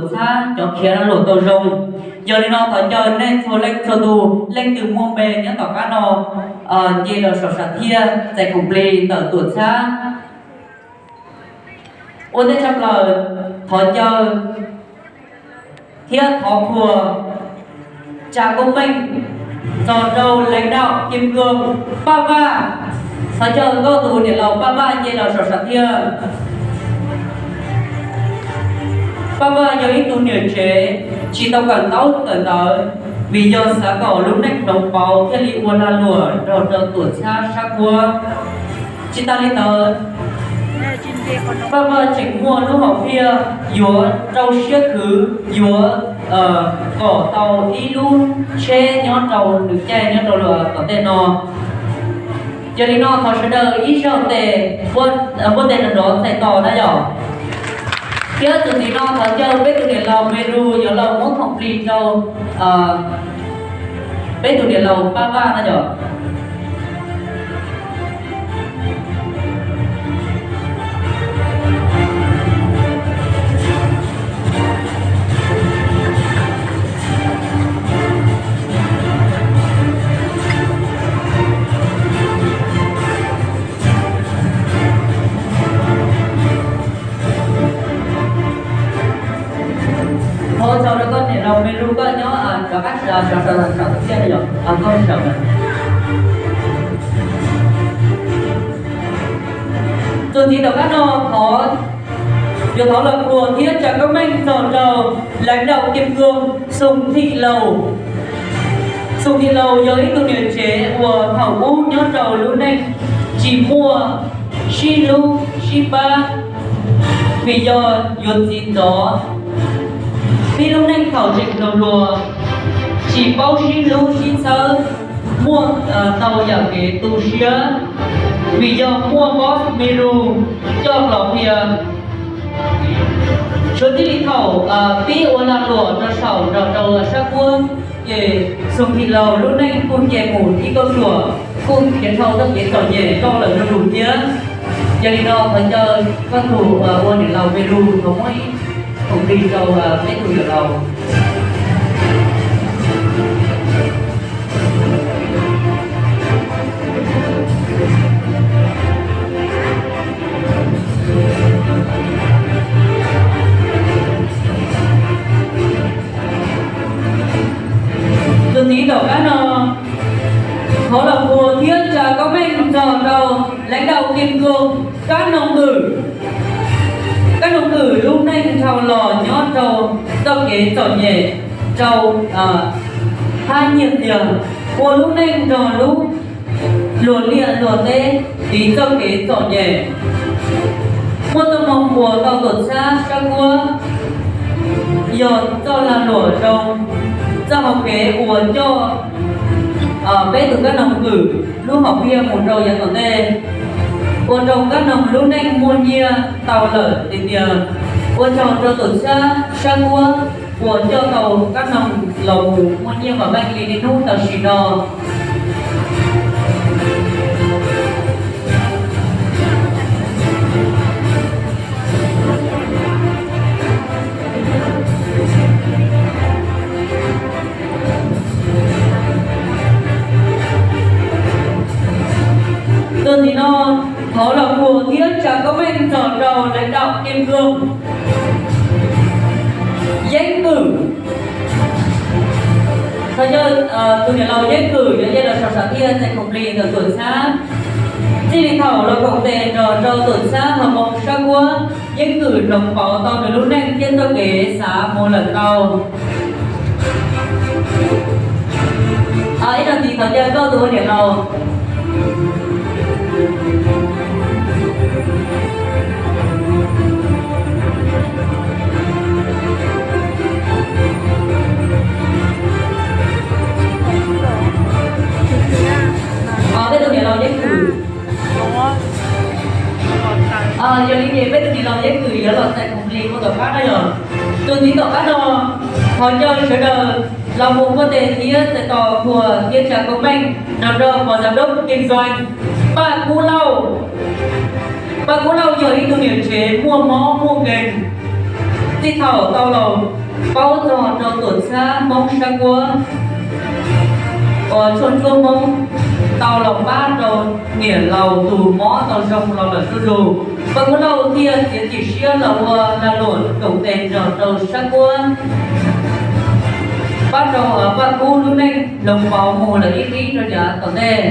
txhab cov khiav luam tau zoo. Yog li no thov caw nej txhua leej txhua tus, leej twg muaj npe nyob tom qab no, nce los saum sam thiaj txais khoom plig ntawm tuam txhab. Ua ntej tshaj plaws, thov caw thiab thov qhuas tsa koob meej txog rau lãnh đạo Kim Cương, Paj Vaj. Thov caw koj tus niam laus Paj Vaj nce los saum sam thiaj. Paj Vaj yog ib tug niam tsev tsis tau kawm ntaub kawm ntawv, vim yog xav kom lub neej hloov pauv thiaj li ua lag luam nrog rau tuam txhab sab kuab. Tsis tas li ntawd, Paj Vaj tseem muaj lub hom phiaj yuav rau siab khwv, yuav kom tau ib lub tsheb nyob rau nws caij nyob rau tom ntej no. Yog li no thov sawv daws ib zaug tes, npuaj tes nrov nrov txhais tos na yom. Thiab txuas ntxiv no thov caw peb tus niam laus Me Ru yuav los muab khoom plig rau peb tus niam laus Paj Vaj na yom. Thov txog rau koj niam laus Me Lu, koj nyob rov qab sawv, sawv, sawv, sawv thiab yom, koj sawv. Txuas ntxiv tom qab no thov, yuav thov los qhuas thiab tsa koob meej txog rau lãnh đạo Kim Cương Xoo Thim Laus. Xoo Thim Laus yog ib tug niam tsev uas thaum ub nyob rau lub neej tsis muaj sib hlub sib pab, vim yog yuav txiv ntxov, pib lub neej thaum tseem hluas hluas, tsis paub sib hlub sib txhawb, muaj tau yam kev tu siab, vim yog muaj boss Me Lu coj los qhia. Suav tib li thaum pib ua lag luam rau saum nrog rau sab kuab, ces Xoo Thim Laus lub neej kuj nce mus ib kauj ruam, kuj khiav dhau txoj kev txom nyem tau lawm zuj zus thiab. Yog li no thov caw koj tus ua niam laus Me Lu thov muab ib khoom plig rau peb tus niam laus. Txuas ntxiv tom qab no, thov los qhuas thiab tsa koob meej txog rau lãnh đạo Kim Cương Kab Noog Kwm. Kab Noog Kwm lub neej dhau los nyob rau txoj kev txom nyem, rau hab nyiaj txiag, ua lub neej nrog lub luag liaj luag teb, tiv txoj kev txom nyem, muaj txoj hmoo uas tau tuam txhab sab kuab, yog txoj lag luam zoo, txoj hau kev uas coj peb tus Kab Noog Kwm lub hom phiaj mus rau yav tom ntej, ua rau Kab Noog lub neej muaj nyiaj tau lawm tiag tiag. Ua tsaug rau tuam txhab sab kuab uas coj tau Kab Noog los mus muaj nyiaj vam meej li niaj hnub tam sim no. Txuas ntxiv no, thov los qhuas thiab tsa koob meej txog rau lãnh đạo Kim Cương Yeeb Kwm. Thov caw tus niam laus Yeeb Kwm yuav nce los saum sam thiaj txais khoom plig ntawm tuam txhab. Txij li thaum los koom tes nrog rau tuam txhab hoo moo sab kuab, Yeeb Kwm hloov pauv tau nws lub neej thiab txoj kev xav mus lawm tau. Ib zaug ntxiv thov caw koj tus ua niam laus. Peb tus niam laus Yeeb Kwm. Yog li ces peb tus niam laus Yeeb Kwm yuav los txais khoom plig ua tom qab no yog. Txuas ntxiv tom qab no, thov caw sawv daws los mus npuaj tes thiab txais tos qhuas thiab tsa koob meej nrog rau phó giám đốc kinh doanh Paj Kub Lauj. Paj Kub Lauj yog ib tug niam tsev muaj mob muaj nkeeg, Txij thaum tau los paub txog rau tuam txhab Hmoob Sab Kuab uas tshuaj ntsuab Hmoob tau los pab rau niam laus tus mob tau zoo los lawm zuj zus, Vaj Kub Lauj thiaj txiav txim siab los ua lag luam koom tes nrog rau Sab Kuab pab rau Vaj Kub lub neej hloov pauv mus lawm ib qib rau yav tom ntej.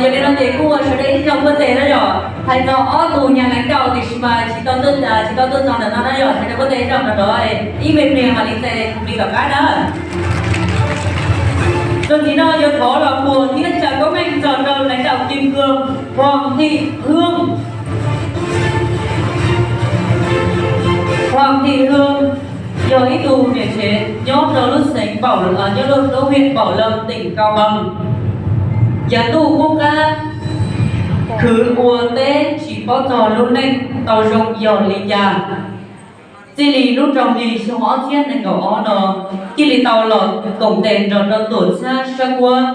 Yog li no ces kuj ua sawv daws ib zaug npuaj tes na yom. Hais txog ob tug nyab laj dau tiam sis mas tsis tau tuaj, tsis tau tuaj txog ntawm no na yom, sawv daws npuaj tes ib zaug no rov ib me pliag mam li txais kuv li tom qab na. Txuas ntxiv no yuav thov los puag thiab tsa koob meej txog rau lãnh đạo Kim Cương Hoàng Thị Hương. Hoàng Thị Hương yog ib tug niam tsev nyob rau lub xeev Bảo, nyob rau lub huyện Bảo Lâm, tỉnh Cao Bằng. Yav ntuj qub qab khwv ua teb tsis paub txog lub neej tau zoo yog li cas. Txij li lub rau hli xyoo ob txhiab nees nkaum ob no, thiaj li tau los koom tes nrog rau tuam txhab Sab Kuab,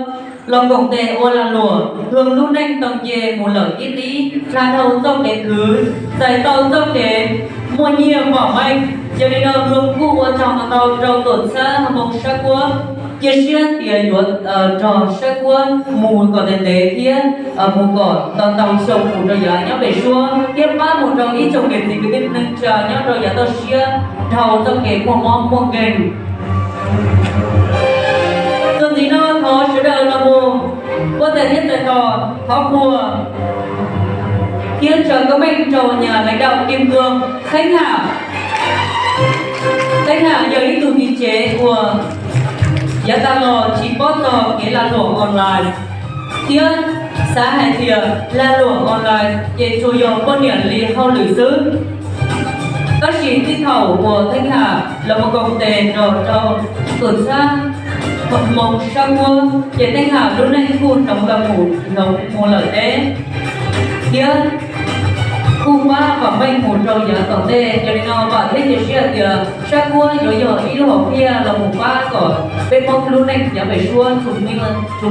los koom tes ua lag luam, Hương lub neej tau nce mus lawm ib qib, hla dhau txoj kev khwv, txais tau txoj kev muaj nyiaj vam meej. Yog li no Hương kuj ua tsaug ntau ntau rau tuam txhab Hmoob Sab Kuab, cia siab tias yuav nrog Sab Kuab mus kom ntev ntev thiab mus kom tau ntau xyoo mus rau yav nyob pem suab thiab pab mus rau ib tsoom niam txiv kwv tij neej tsa nyob rau yav toj siab dhau txoj kev muaj mob muaj nkeeg. Txuas ntxiv no thov sawv daws los mus npuaj tes thiab txais tos thov puag thiab tsa koob meej rau nhà lãnh đạo Kim Cương Khánh Hà. Khánh Hà yog ib tug niam tsev uas yav tas los tsis paub txog kev lag luam online thiab xav hais tias lag luam online ces tsuas yog poj niam li hauj lwm xwb. Tab sis txij thaum uas Khánh Hà los mus koom tes nrog rau tuam txhab Hmoob Sab Kuab ces Khánh Hà lub neej kuj hloov los mus hloov mus lawm deb thiab kuj pab vam meej mus rau yav tom ntej. Yog li no vam thiab cia siab tias Sab Kuab yuav yog ib lub hom phiaj los mus pab kom peb Hmoob lub neej yav pem suab tsuas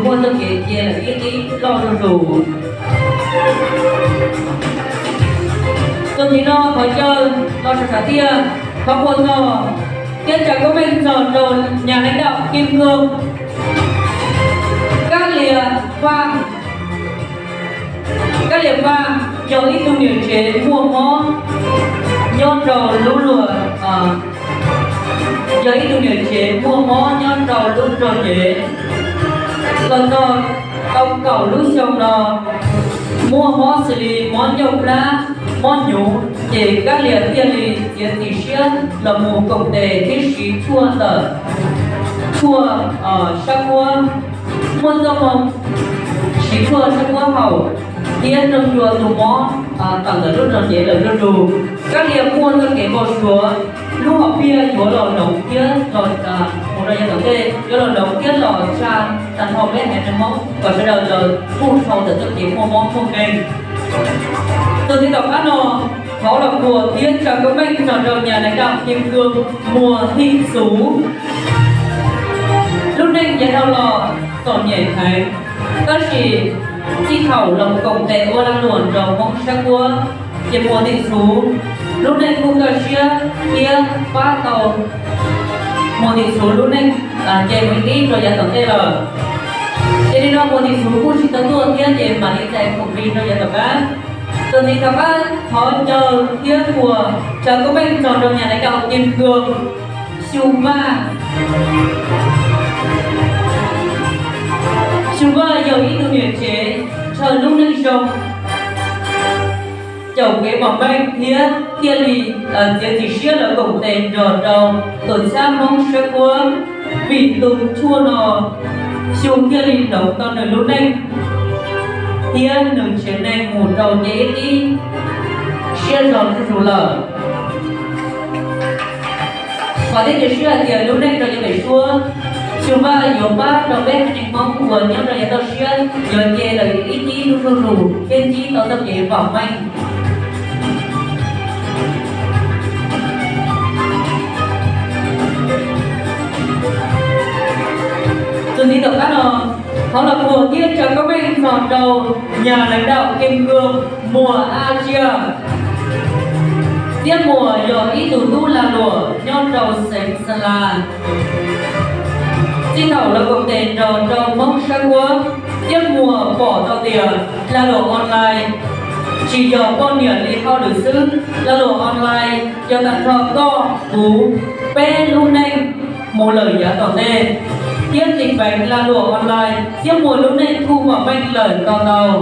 muaj txoj kev nce lawm ib qib loj zuj zus. Txuas ntxiv no thov caw los sawv daws thiaj thov puag txog thiab tsa koob meej txog rau nhà lãnh đạo Kim Cương Kab Lias Pha. Kab Lias Pha yog ib tug niam tsev muaj mob nyob rau lub luag, yog ib tug niam tsev muaj mob nyob rau lub nrog cev los txog tau kaum lub xyoo no, muaj mob xws li mob ncauj plab, mob hnyuv, ces Kab Lias thiaj li txiav txim siab los mus koom tes thiab siv tshuaj ntawm tshuaj Sab Kuab, muaj txoj moo siv tshuaj Sab Kuab haus thiab nrog rau tus mob tawm ntawm lub nrog cev lawm zuj zus. Kab Lias muaj txoj kev npau suav lub hom phiaj yuav los hloov thiab los mus rau yav tom ntej, yuav los hloov thiab los tsa tag nrho peb haiv neeg Hmoob kom sawv daws los kuj dhau ntawm txoj kev muaj mob muaj nkeeg. Txuas ntxiv tom qab no thov los puag thiab tsa koob meej txog rau nhà lãnh đạo Kim Cương Mùa Thị Xú. Lub neej yav dhau los txom nyem heev, tab sis txij thaum los koom tes ua lag luam nrog Hmoob Sab Kuab ces Mùa Thị Xú lub neej kuj kaj siab thiab pab tau Mùa Thị Xú lub neej nce mus ib qib rau yav tom ntej lawm. Ces li no Mùa Thị Xú kuj tsis tau tuaj thiab ces mam li txais khoom plig rau yav tom qab. Txuas ntxiv tom qab thov caw thiab puag tsa koob meej txog rau nhà lãnh đạo Kim Cương Xyu Vaj. Xyu Vaj yog ib tug niam tsev ntshaw lub neej zoo, caum kev vam meej thiab thiaj li txiav txim siab los koom tes nrog rau tuam txhab Hmoob Sab Kuab. Vim tus tshuaj no, Xyu thiaj li hloov tau nws lub neej thiab nws tsev neeg mus rau nce ib qib siab zoo zuj zus lawm. Vam thiab cia siab hais tias lub neej rau yav pem suab, Xyu Vaj yuav pab rau peb haiv neeg Hmoob uas nyob rau yav toj siab yuav nce lawm ib qib zuj zus thiab ntsib tau txoj kev vam meej. Txuas ntxiv tom qab no Thov los puag thiab tsa koob meej txog rau nhà lãnh đạo Kim Cương Muas A Sia. Thiab Muas yog ib tug tub lag luam nyob rau xeev Sa La. Txij thaum lawv koom tes nrog rau Hmoob Sab Kuab, thiab Muas pom tau tias lag luam online tsis yog poj niam li hauj lwm xwb, lag luam online yog tag nrho koj, kuv, peb lub neej mus lawm yav tom ntej, thiab tiv peev lag luam online thiab Muas lub neej kuj vam meej lawm tau ntau.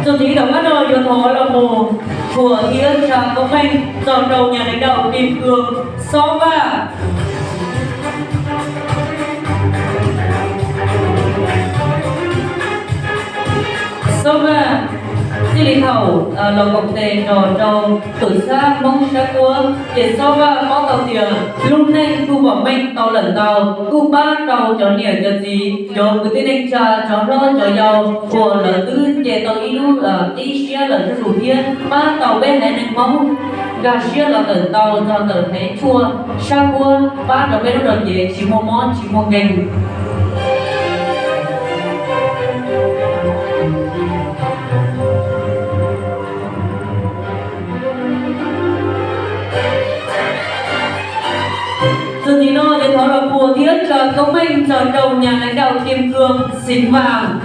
Txuas ntxiv tom qab no yuav thov los mus thuam thiab tsa koob meej txog rau nhà lãnh đạo Kim Cương Xob Vaj. Xob Vaj, txij li thaum los koom tes nrog rau tus xab Hmoob Sab Kuab ces Xob Vaj paub tau tias lub neej kuj vam meej tau lawm ntau, kuj pab rau cov niam cov txiv cov kwv tij neej tsa cov hlob cov yau uas lawv twb nce tau ib lub qib siab lawm zuj zus thiab pab tau peb haiv neeg Hmoob nkag siab los tawm ntau txog ntawm heev tshuaj sab kuab pab rau peb lub rau cev tsis muaj mob tsis muaj nkeeg. Txuas ntxiv no yuav thov los puag thiab tsa koob meej txog rau nhà lãnh đạo Kim Cương Xim Vam.